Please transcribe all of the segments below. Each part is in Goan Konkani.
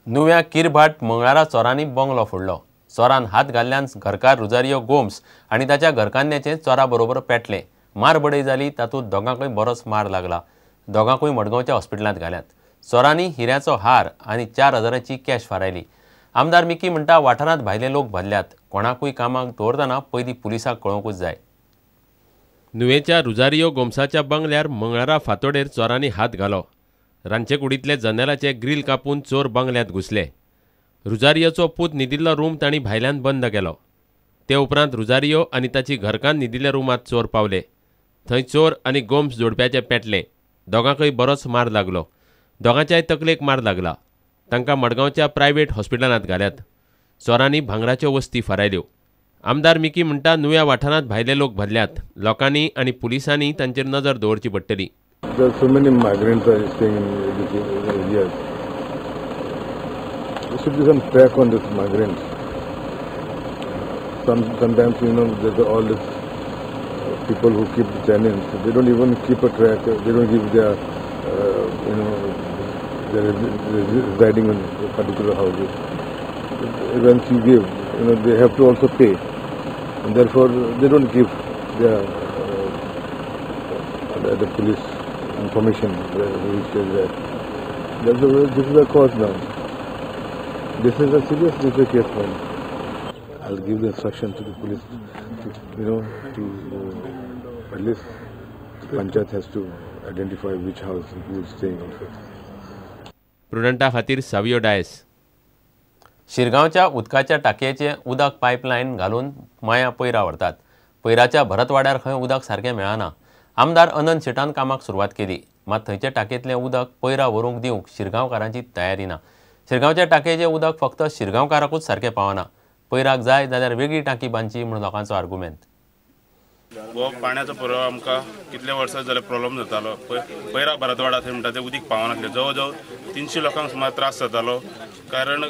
नुव्या किरभाट मंगळारा चोरांनी बंगलो फोडलो. चोरान हात घाल्ल्यान घरकार रुजारियो गोम्स आनी ताच्या घरकान्याचें चोरा बरोबर पेटलें. मार बडय जाली, तातूंत दोगांकूय बरोच मार लागला. दोगांकूय मडगांवच्या हॉस्पिटलांत घाल्यात. चोरांनी हिऱ्याचो हार आनी 4000ची कॅश फारायली. आमदार मिकी म्हणटा वाठारांत भायले लोक भरल्यात, कोणाकूय कामाक दवरतना पयलीं पुलिसांक कळोवंकूच जाय. नुवेंच्या रुजारियो गोम्साच्या बंगल्यार मंगळारा फांतोडेर चोरांनी हात घालो. रांदचेकुडींतले जनेलाचे ग्रील कापून चोर बंगल्यांत घुसले. रुजारियोचो पूत न्हिदिल्लो रूम तांणी भायल्यान बंद केलो. ते उपरांत रुजारियो आनी ताची घरकान्न न्हिदिल्ल्या रुमांत चोर पावले. थंय चोर आनी गोम्स जोडप्याचे पेटले. दोगांकय बरोच मार लागलो. दोगांच्याय तकलेक मार लागला. तांकां मडगांवच्या प्रायव्हेट हॉस्पिटलांत घाल्यात. चोरांनी भांगराच्यो वस्ती फारायल्यो. आमदार मिकी म्हणटा नुव्या वाठारांत भायले लोक भरल्यात, लोकांनी आनी पुलिसांनी तांचेर नजर दवरची पडटली. There are so many migrants are staying in these areas. There should be some track on these migrants. Sometimes, you know, there's all these people who keep the tenants, they don't even keep a track. They don't give their, you know, they're residing in particular houses. Once you give, you know, they have to also pay, and therefore they don't give their the police information which is there. That's the, this is the cause now. This is a serious nature case now. I'll give the instruction to the police to, you know, to at least the panchayat has to identify which house who is staying also. प्रुडंटा खातीर सावियो डायस. शिरगांवच्या उदकाच्या टाकयेचें उदक पायपलायन घालून माया पयरा व्हरतात. पयराच्या भरतवाड्यार खंय उदक सारकें मेळना. आमदार अनंत शेटान कामाक सुरवात केली, मात थंयचे टाकयेंतलें उदक पयरा व्हरूंक दिवंक शिरगांवकारांची तयारी ना. शिरगांवच्या टाकयेचें उदक फक्त शिरगांवकाराकूच सारकें पावना. पयराक जाय जाल्यार वेगळी टाकी बांदची म्हूण लोकांचो आर्गुमेंत. हो पाण्याचो पुरवठो आमकां कितले वर्सां जाले प्रॉब्लम जातालो. पयरा भरतवाडा थंय म्हणटा ते उदीक पावनासलें. जवळ जवळ 300 लोकांक सुमार त्रास जातालो, कारण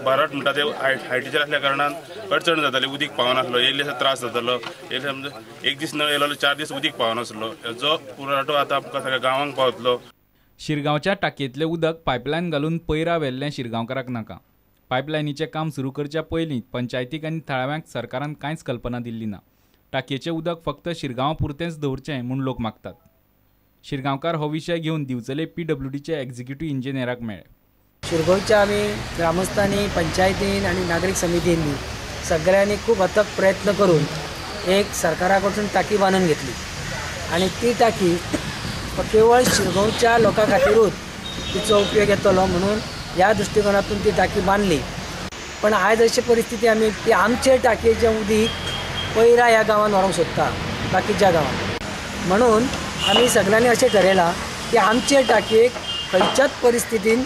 भरत म्हणटा ते हायटीचेर आसल्या कारणान अडचण जाताली, उदीक पावनासलो, येयल्ले दिसा त्रास जातालो. येयले समजा एक दीस नळ येयलो 4 दीस उदीक पावनासलो. हेजो पुरवठो आतां आमकां सगळ्या गांवांक पावतलो. शिरगांवच्या टाकयेंतलें उदक पायपलायन घालून पयरा व्हेल्लें शिरगांवकाराक नाका. पायपलायनीचें काम सुरू करच्या पयलीं पंचायतीक आनी थळाव्यांक सरकारान कांयच कल्पना दिल्ली ना. टाकयेचें उदक फक्त शिरगांवा पुरतेंच दवरचें म्हूण लोक मागतात. शिरगांवकार हो विशय घेवन दिवचले पीडब्ल्यूडीचे एक्झिक्युटिव्ह इंजिनियराक मेळ्ळे. शिरगांवच्या आमी ग्रामस्थांनी, पंचायतीन आनी नागरीक समितींनी सगळ्यांनी खूब अथक प्रयत्न करून एक सरकारा कडसून टाकी बांदून घेतली आनी ती टाकी केवळ शिरगांवच्या लोकां खातीरूच तिचो उपयोग येतलो म्हणून ह्या दृश्टिकोनातून ती टाकी बांदली. पण आयज अशी परिस्थिती आमी ती आमचे टाकयेचें उदीक पयरा ह्या गांवांत व्हरूंक सोदता, बाकीच्या गांवांत. म्हणून आमी सगळ्यांनी अशें ठरयलां की आमचे टाकयेक खंयच्याच परिस्थितीन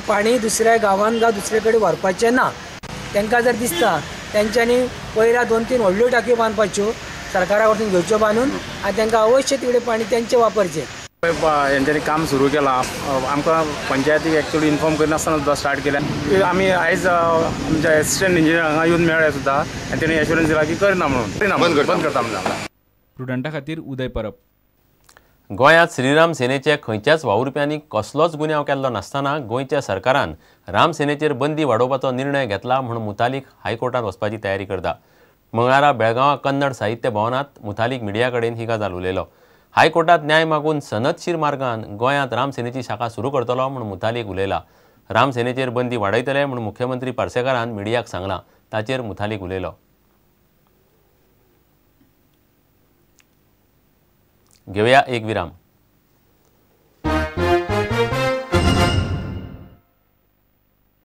पाणी दुसऱ्या गांवांत जावं दुसरे कडेन व्हरपाचें ना. तांकां जर दिसता तेंच्यांनी पयरा 2-3 व्हडल्यो टाकयो बांदपाच्यो, सरकारा कडसून घेवच्यो बांदून आनी तांकां अवश्य तिकडे पाणी तेंचें वापरचें. हेंच्यांनी काम सुरू केलां. आमकां पंचायतीक एक्चुअली इन्फॉर्म करिनासतना सुद्दां स्टार्ट केलें. आमी आयज आमच्या एसिस्टंट इंजिनियर हांगा येवन मेळ्ळे सुद्दां आनी तेणी एश्योरन्स दिला की करना म्हणून, बंद करता म्हणून. प्रुडंटा खातीर उदय परब. गोंयांत श्रीराम सेनेचे खंयच्याच वावुरप्यांनी कसलोच गुन्यांव केल्लो नासतना गोंयच्या सरकारान राम सेनेचेर बंदी वाडोवपाचो निर्णय घेतला म्हूण मुतालीक हायकोर्टांत वचपाची तयारी करता. मंगळारा बेळगांवां कन्नड साहित्य भवनांत मुतालीक मिडिया कडेन ही गजाल उलयलो. हायकोर्टांत न्याय मागून सनदशीर मार्गान गोंयांत राम सेनेची शाखा सुरू करतलो म्हूण मुतालीक उलयला. राम सेनेचेर बंदी वाडयतले म्हूण मुख्यमंत्री पार्सेकारान मिडियाक सांगलां, ताचेर मुतालीक उलयलो. घेवया एक विराम.